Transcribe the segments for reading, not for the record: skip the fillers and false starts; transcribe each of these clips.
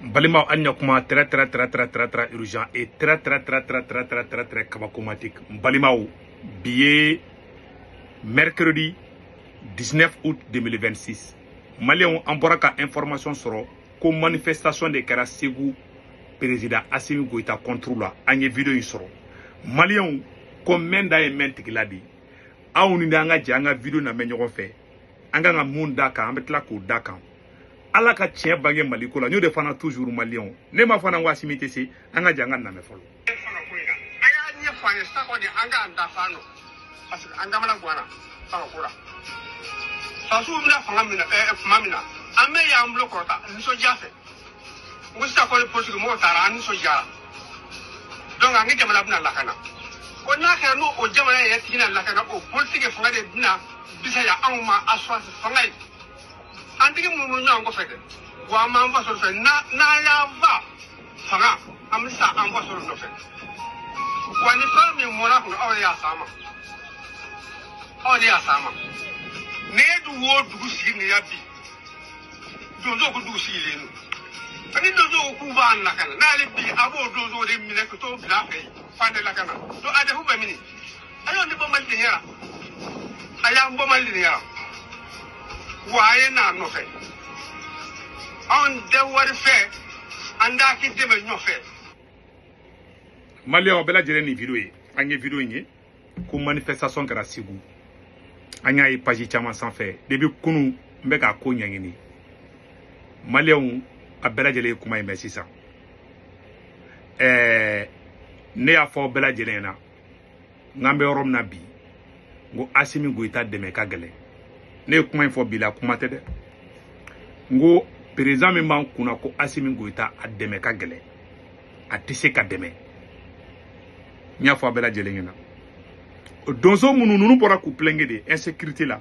Balimaw, an ɲakuma très très très très très très urgent et très très très très très très très très kabakomatique. N balimaw, bi ye mercredi 19 août 2026. Maliyɛnw, an bɔra ka information sɔrɔ ko manifestation de kɛra Segu président Assimi Goïta contre la. An ye vidéo in sɔrɔ. Maliyɛnw, ko mɛn da ye mɛn tigila de. Aw ni an ka jɛ an ka vidéo lamɛn ɲɔgɔn fɛ. An kan ka mun da kan, an bɛ tila k'o da kan. Ala ka tiɲɛ bange Mali ko la, n y'o de fana toujours maliyɛnw. Ne ma fana ko Assimi tɛ se, an ka jɛ an ka lamɛn fɔlɔ. A y'a ɲɛfɔ an ye sa kɔni, an k'an da fan nɔ, parce que an kamana ganna fanga ko la. Fasiw bɛna fanga minɛ tuma min na, an bɛɛ y'an bolo kɔrɔta nisɔndiya fɛ. N ko sisan kɔni, politique mɔgɔw taara, an nisɔndiyara. Donc an ka jamana bɛna lakana. Ko n'a kɛra n'o o jamana yɛrɛ tigi na lakana, o politique fanga de bɛna bisaya anw ma assurance fanga ye. An tigi minnu ɲɔgɔn kɔfɛ dɛ, wa an m'an faso fɛ. N'an y'an fa fanga, an bɛ sa an faso nɔfɛ. Wa ni fɛn min mɔnna kunna, aw de y'a s'an ma, aw de y'a s'an ma. Ni ye dugu o dugu sigi nin ya bi, donsow ko dugu sigilen don. Ni donsow k'u b'an lakana, n'ale bi a b'o donsow de minɛ ka t'o bila a fɛ yen f'an de lakana. Donc a defu bɛ mini? A y'o ni bɔ Mali de ɲɛra, a y'an bɔ Mali de ɲɛra. Wa a ye n'a nɔfɛ, anw tɛ wari fɛ, an t'a k'i dɛmɛ ɲɔfɛ. Maliyɛnw bɛɛ lajɛlen, nin vidéo ye, an ye vidéo in ye ko manifestation kɛra Segu. An y'a ye page caman sanfɛ depuis kunun. N bɛ k'a ko ɲɛɲini. Maliyɛnw, a bɛɛ lajɛlen ye kuma in mɛn sisan. Ne y'a fɔ bɛɛ lajɛlen ɲɛna n k'an bɛ yɔrɔ min na bi, n ko Assimi Goïta dɛmɛ ka gɛlɛn. Ne ye kuma in fɔ bi la, kuma tɛ dɛ. N ko président min b'an kunna ko Assimi Goïta, a dɛmɛ ka gɛlɛn, a tɛ se ka dɛmɛ. N y'a fɔ a bɛɛ lajɛlen ɲɛna. Donso minnu ninnu bɔra k'u plaindre de insécurité la,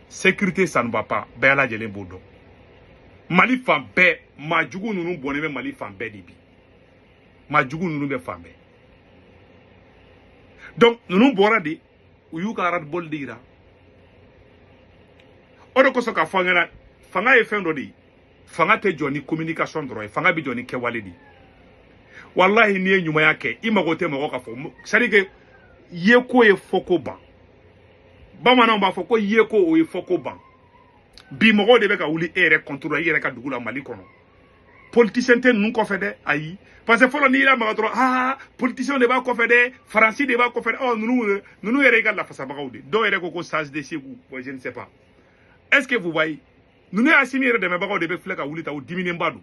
sécurité, ça ne va pas. Bɛɛ lajɛlen b'o dɔn. Mali fan bɛɛ, maa jugu ninnu bɔnnen bɛ Mali fan bɛɛ de bi. Maa jugu ninnu bɛ fan bɛɛ. Donc ninnu bɔra de, u y'u ka ras-le-bol de yira. O de kosɔn k'a fɔ an ɲɛna, fanga ye fɛn dɔ de ye. Fanga tɛ jɔ ni communication dɔrɔn ye, fanga bɛ jɔ ni kɛwale de ye. Walahi, n'i ye ɲumanya kɛ, i mago tɛ mɔgɔ ka fɔ. C'est à dire que yeko ye fɔko ban. Bamananw b'a fɔ ko yeko, o ye fɔko ban. Bi mɔgɔw de bɛ ka wuli e yɛrɛ contre la, i yɛrɛ ka dugu la, Mali kɔnɔ. Politicien tɛ ninnu kɔfɛ dɛ, ayi. Parce que fɔlɔ, n'i lamaga dɔrɔn, aa, politicien de b'a kɔfɛ dɛ, Faransi de b'a kɔfɛ dɛ. Ɔ ninnu yɛrɛ y'i ka lafasabagaw de. Dɔw yɛrɛ ko ko sage de Segu. Bon, je ne sais pas, est ce que vous voyez? Ninnu ye Assimi yɛrɛ dɛmɛbagaw de bɛ filɛ ka wuli ta, o diminenba don.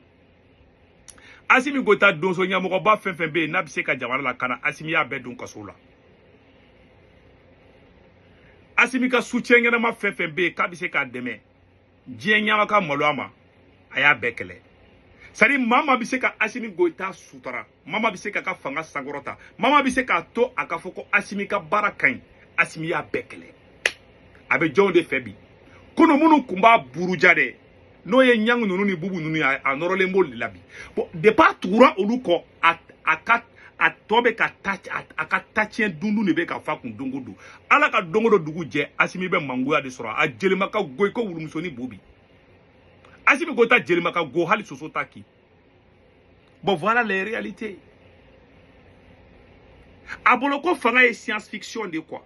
Assimi Goïta donso ɲɛmɔgɔba fɛn fɛn bɛ yen n'a bɛ se ka jamana lakana, Assimi y'a bɛɛ don kaso la. Assimi ka soutien ɲɛnama fɛn fɛn bɛ yen k'a bɛ se k'a dɛmɛ, diɲɛ ɲama ka malo a ma, a y'a bɛɛ kɛlɛ. C'est à dire maa maa bɛ se ka Assimi Goïta sutara, maa maa bɛ se k'a ka fanga sankɔrɔta, maa maa bɛ se k'a to a ka fɔ ko Assimi ka baara ka ɲi, Assimi y'a bɛɛ kɛlɛ. A bɛ jɔnw de fɛ bi? Kono minnu tun b'a buruja dɛ, n'o ye ɲangi ninnu ni bubu ninnu ye, a nɔrɔlen b'olu de la bi. Bon, depuis a tugura olu kɔ, a ka a tɔ bɛ ka ta, a ka taciyɛn dundun de bɛ ka fa kun don o don. Ala ka don o don dugu jɛ, Assimi bɛ mangoya de sɔrɔ. A jelima ka go i ko wulumusonin bo bi. Assimi Goïta jelima ka go hali soso ta ki. Bon, voilà les réalités. A bolo ko fanga ye science fiction de quoi.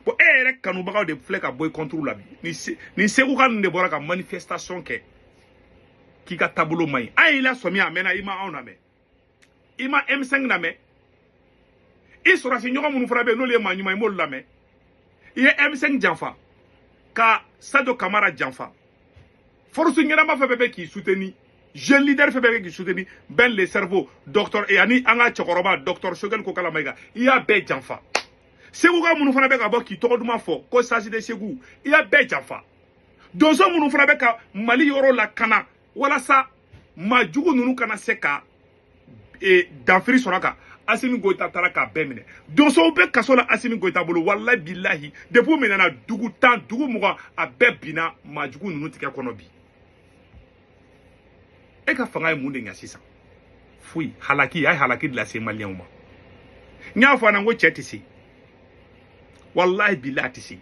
Bon, e yɛrɛ kanubagaw de filɛ ka bɔ i contre la bi. Ni Segu ka ninnu de bɔra ka manifestation kɛ k'i ka taabolo man ɲi. An y'i lasɔmi a mɛnna, i ma anw lamɛn, i ma M5 lamɛn. I sɔrɔsi ɲɔgɔn minnu fana bɛ yen, n'olu ye maa ɲuman ye, i m'olu lamɛn. I ye M5 janfa ka Sadio Kamara janfa. Force ɲɛnama fɛn fɛn bɛ k'i soutenir, jeune leader fɛn fɛn bɛ k'i soutenir, Ben le cerveau, docteur ani an ka cɛkɔrɔba docteur Choguel Kokalla Maïga, i y'a bɛɛ janfa. Segu ka minnu fana bɛ ka bɔ k'i tɔgɔ duman fɔ ko Sage de Segu, i y'a bɛɛ janfa. Donso minnu fana bɛ ka Mali yɔrɔ lakana walasa maa jugu ninnu kana se ka danfiri sɔrɔ a kan, Assimi Goïta taara k'a bɛɛ minɛ. Donsow bɛ kaso la Assimi Goïta bolo. Walahi bilahi, depuis u minɛna, dugu 10, dugu 20, a bɛɛ binna maa jugu ninnu tigɛ kɔnɔ bi. E ka fanga ye mun de ɲɛ sisan? Foyi. Halaki, a ye halaki de lase maliyɛnw ma. N y'a fɔ a ɲɛna, n ko cɛ tɛ se. Walahi bilahi, a tɛ se.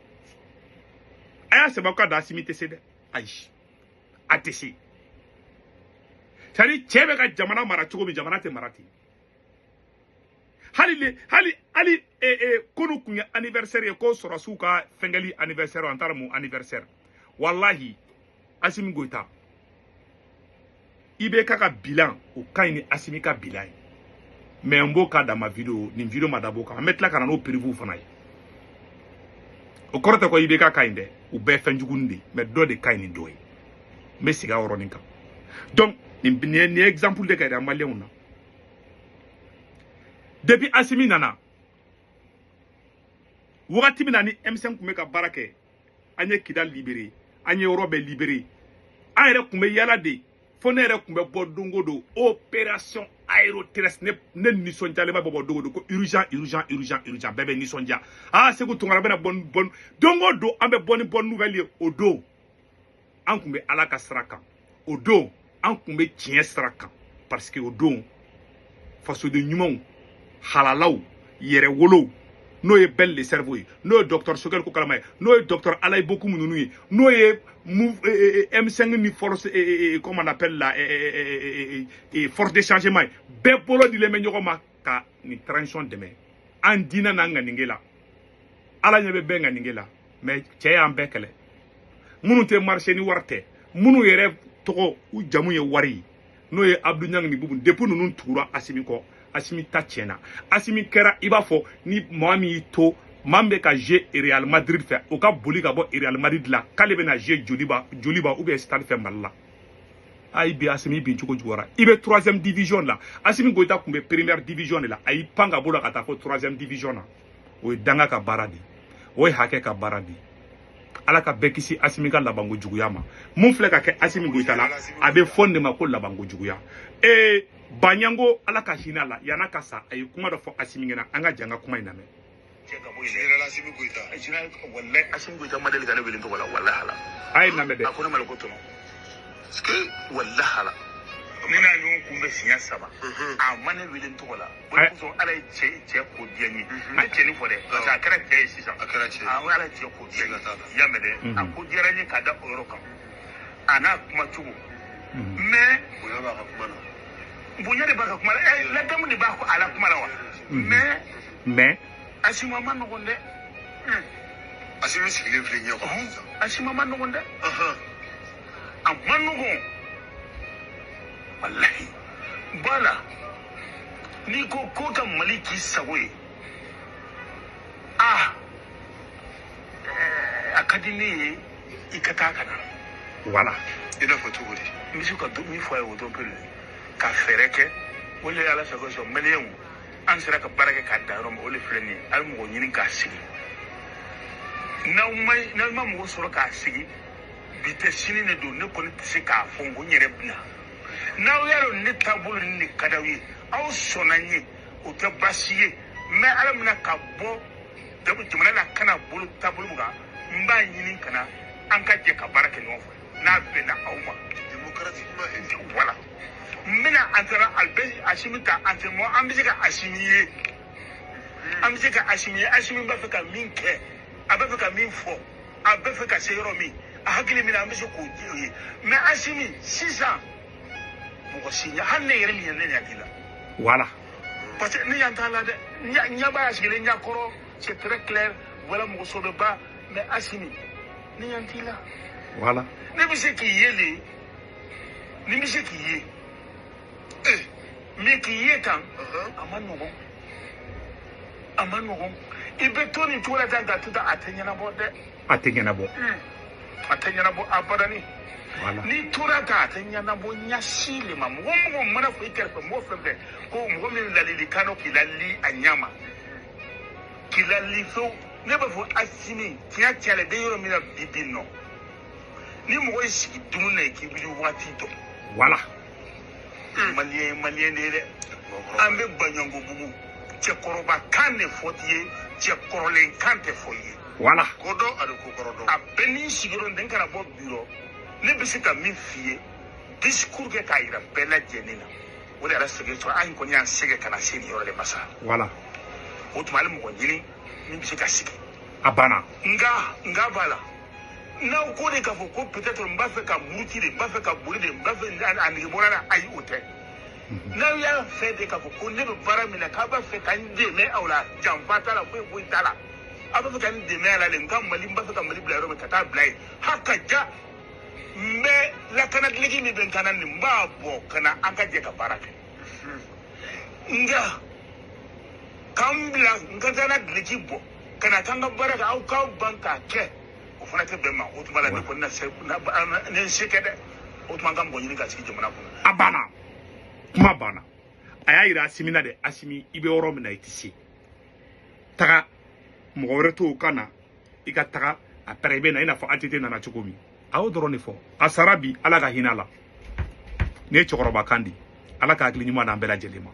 A y'a sɛbɛn ka da, Assimi tɛ se dɛ. Ayi, a tɛ se. C'est à dire cɛ bɛ ka jamana mara cogo min, jamana tɛ mara ten. Hali hali hali kunu kun ye anniversaire ye, ko sɔrɔsiw ka fɛnkɛli anniversaire, an taara mun anniversaire. Wallahi Assimi Goïta, IBK ka bilan o ka ɲi ni Assimi ka bilan ye, mais n b'o k'a dama vidéo, nin vidéo ma dabɔ o kan. An bɛ tila ka na n'o preuve fana ye. O kɔrɔ tɛ ko IBK ka ɲi dɛ, u bɛɛ fɛn jugunin de, mais dɔ de ka ɲi ni dɔ ye. N bɛ segin a yɔrɔnin kan. Donc nin ye exemple de ka yira maliyɛnw na. Depuis Assimi nana, wagati min na ni M5 tun bɛ ka baara kɛ, an ye Kidal libéré, an ye yɔrɔ bɛɛ libéré, an yɛrɛ tun bɛ yala de, fo ne yɛrɛ tun bɛ bɔ don o don opération aéroterrestre. Ne nisɔndiyalenba bɛ bɔ don o don ko urgent, urgent, urgent, urgent, bɛɛ bɛ nisɔndiya. Ah, Sékou Tounkara bɛna bɔ bon don o don, an bɛ bɔ ni bonne nouvelle ye. O don an tun bɛ Ala ka sira kan, o don an tun bɛ tiɲɛ sira kan, parce que o don fasoden ɲumanw, halalaw, yɛrɛwolow, n'o ye Ben le Cerveau ye, n'o ye docteur Choguel Kokalama ye, n'o ye docteur Alaye Bokoum ninnu ye, n'o ye M5 ni force, comment on appelle la force de changement ye, bɛɛ bolo dilen bɛ ɲɔgɔn ma ka nin transition dɛmɛ. An diinɛ n'an ŋaninge la, Ala ɲɛ bɛ bɛɛ ŋaninge la, mais cɛ y'an bɛɛ kɛlɛ. Minnu tɛ marché ni wari tɛ, minnu yɛrɛ tɔgɔ u jamu ye wari ye, n'o ye Abdou Niang ni Boubou, depuis ninnu tugura Assimi kɔ, Assimi ta tiɲɛna. Assimi kɛra i b'a fɔ ni maa min y'i to, maa min bɛ ka jouer Real Madrid fɛ, o ka boli ka bɔ Real Madrid la k'ale bɛna jouer Joliba, Joliba ou bien Stade fɛ Mali la. Ayi, bi Assimi bin cogo juguyara. I bɛ troisième division la, Assimi Goïta tun bɛ première division de la, a y'i pan ka bɔ la ka taa fo troisième division na. O ye danga ka baara de ye, o ye hakɛ ka baara de ye. Ala ka bɛɛ kisi Assimi ka labanko juguya ma. Mun filɛ ka kɛ Assimi Goïta la, a bɛ fɔ nin de ma ko labanko juguya. Ee Baɲango, Ala ka hinɛ a la, yan'a ka sa, a ye kuma dɔ fɔ Assimi ɲɛna, an ka jan ka kuma in lamɛn. Général Assimi Goïta. Général, wallahi Assimi Goïta ma deli ka ne wele n tɔgɔ la, wallahi ala. A ye lamɛn dɛ. A ko ne ma ko tɔnɔ. Parce que wallahi ala. Ne n'a ɲɔgɔn kunbɛ siɲɛ 3. A ma ne wele n tɔgɔ la. O de kosɔn Ala ye cɛ ko diya n ye. N tɛ cɛ nin fɔ dɛ, parce que a kɛra cɛ ye sisan. A kɛra cɛ ye. Awɔ, Ala ye cɛ ko diya n ye. Siga t'a la. I y'a mɛn dɛ. A ko diyara n ye k'a da o yɔrɔ kan. A n'a kuma cogo. Mais bonya b'a ka kuma na. Bonya de b'a ka kuma la. Ladamu de b'a a la kuma la wa. Mais mais Assimi ma nɔgɔn dɛ. Assimi sigilen filɛ ɲɛ kɔrɔ sisan. Assimi ma nɔgɔn dɛ. A ma nɔgɔn. Walahi. Bala. N'i ko ko ka Mali k'i sago ye. Ah. A ka di ne ye i ka taa ka na. Voilà. I n'a fɔ cogo di? N bɛ se ka min fɔ a ye o dɔrɔn pe le. Ka fɛɛrɛ kɛ. O de ye Ala sago sɔrɔ maliyɛnw. An sera ka baara kɛ k'a dan yɔrɔ min, o de filɛ nin ye. A ye mɔgɔ ɲini k'a sigi. N'aw ma mɔgɔ sɔrɔ k'a sigi, bi tɛ sini de don, ne kɔni tɛ se k'a fɔ n ko n yɛrɛ bɛna. N'aw y'a dɔn ne taabolo nin de ka d'aw ye, aw sɔnna n ye, o tɛ baasi ye. Mais Ala bɛna ka bɔ jamana la ka na bolo taabolo min kan, n b'a ɲini ka na an ka jɛ ka baara kɛ ɲɔgɔn fɛ n'a bɛnna aw ma. Démocratiquement élu. Voilà. N bɛna an taara a bɛ Assimi ta an tɛ mɔ, an bɛ se ka Assimi ye. An bɛ se ka Assimi ye. Assimi b'a fɛ ka min kɛ, a b'a fɛ ka min fɔ, a b'a fɛ ka se yɔrɔ min, a hakili min na, an bɛ se k'o di o ye. Mais Assimi sisan mɔgɔ si ɲɛ, hali ne yɛrɛ min ye, ne ɲɛ t'i la. Voilà. Parce que ne ɲɛ t'a la dɛ. Ɲɛ b'a sigilen ɲɛ kɔrɔ, c'est très clair. Voilà mɔgɔ sɔbɛba, mais Assimi ne ɲɛ t'i la. Voilà. Ne bɛ se k'i ye de, ni bɛ se k'i ye. Mais k'i ye tan, a ma nɔgɔn. A ma nɔgɔn. I bɛ to nin cogo la tan ka to tan, a tɛ ɲɛnabɔ dɛ. A tɛ ɲɛnabɔ. A tɛ ɲɛnabɔ abadani. Voilà. N'i tora tan, a tɛ ɲɛnabɔ ɲɛ si le ma. Mɔgɔ o mɔgɔ mana fɔ i kɛrɛfɛ, mɔgɔ fɛn fɛn ko mɔgɔ min ladilikan dɔ k'i lali a ɲɛ ma, k'i lali fewu, ne b'a fɔ Assimi tiɲɛ tiɲɛ la, i bɛ yɔrɔ min na bi bi in nɔ, ni mɔgɔ y'i sigi dumuni na k'i wuli waati dɔn. Voilà. Maliyɛn maliyɛn de ye dɛ. An bɛ Baɲankobugu, cɛkɔrɔba kan de fɔ t'i ye, cɛkɔrɔlen kan tɛ fɔ i ye. Voilà. Ko dɔn ani ko kɔrɔ dɔn. A bɛɛ n'i sigiyɔrɔ den kana bɔ biro, ne bɛ se ka min f'i ye, discours kɛ k'a yira bɛɛ lajɛlen na. O de yɛrɛ sɛgɛn sɔrɔ, an kɔni y'an sɛgɛn ka na se nin yɔrɔ de ma sa. Voilà. O tuma hali mɔgɔ ɲini min bɛ se ka sigi. A banna. Nka b'a la. N'aw ko de k'a fɔ ko peut-être n b'a fɛ ka muruti de, n b'a fɛ ka boli de, n b'a fɛ a nege bɔra n na, ayi, o tɛ. N'aw y'a fɛ de k'a fɔ ko ne bɛ baara min na, k'aw b'a fɛ ka n dɛmɛ aw la, janfa t'a la, foyi foyi t'a la, aw b'a fɛ ka n dɛmɛ a la de, n ka Mali, n b'a fɛ ka Mali bila yɔrɔ min, ka taa bila yen, ha ka ja, n bɛ lakana duloki min bɛ n kan na nin, n b'a bɔ ka na, an ka jɛ ka baara kɛ. Nka k'an bila n ka taa n ka duloki bɔ ka na k'an ka baara kɛ, aw k'aw ban k'a kɛ, o fana tɛ bɛn ma. O tuma la, ne kɔni na se ne n se kɛ dɛ. O tuma an ka mɔgɔ ɲini ka sigi jamana kɔnɔ. A banna, kuma banna. A y'a yira Asimi na dɛ. Asimi, i bɛ yɔrɔ min na, i tɛ se taga mɔgɔ wɛrɛ t'o kan na, i ka taga a pɛrɛ, i bɛ na i n'a fɔ ATT nana cogo min. A y'o dɔrɔn de fɔ. A sara bi, Ala ka hinɛ a la. Nin ye cɛkɔrɔba kan di. Ala ka hakili ɲuman d'an bɛɛ lajɛlen ma.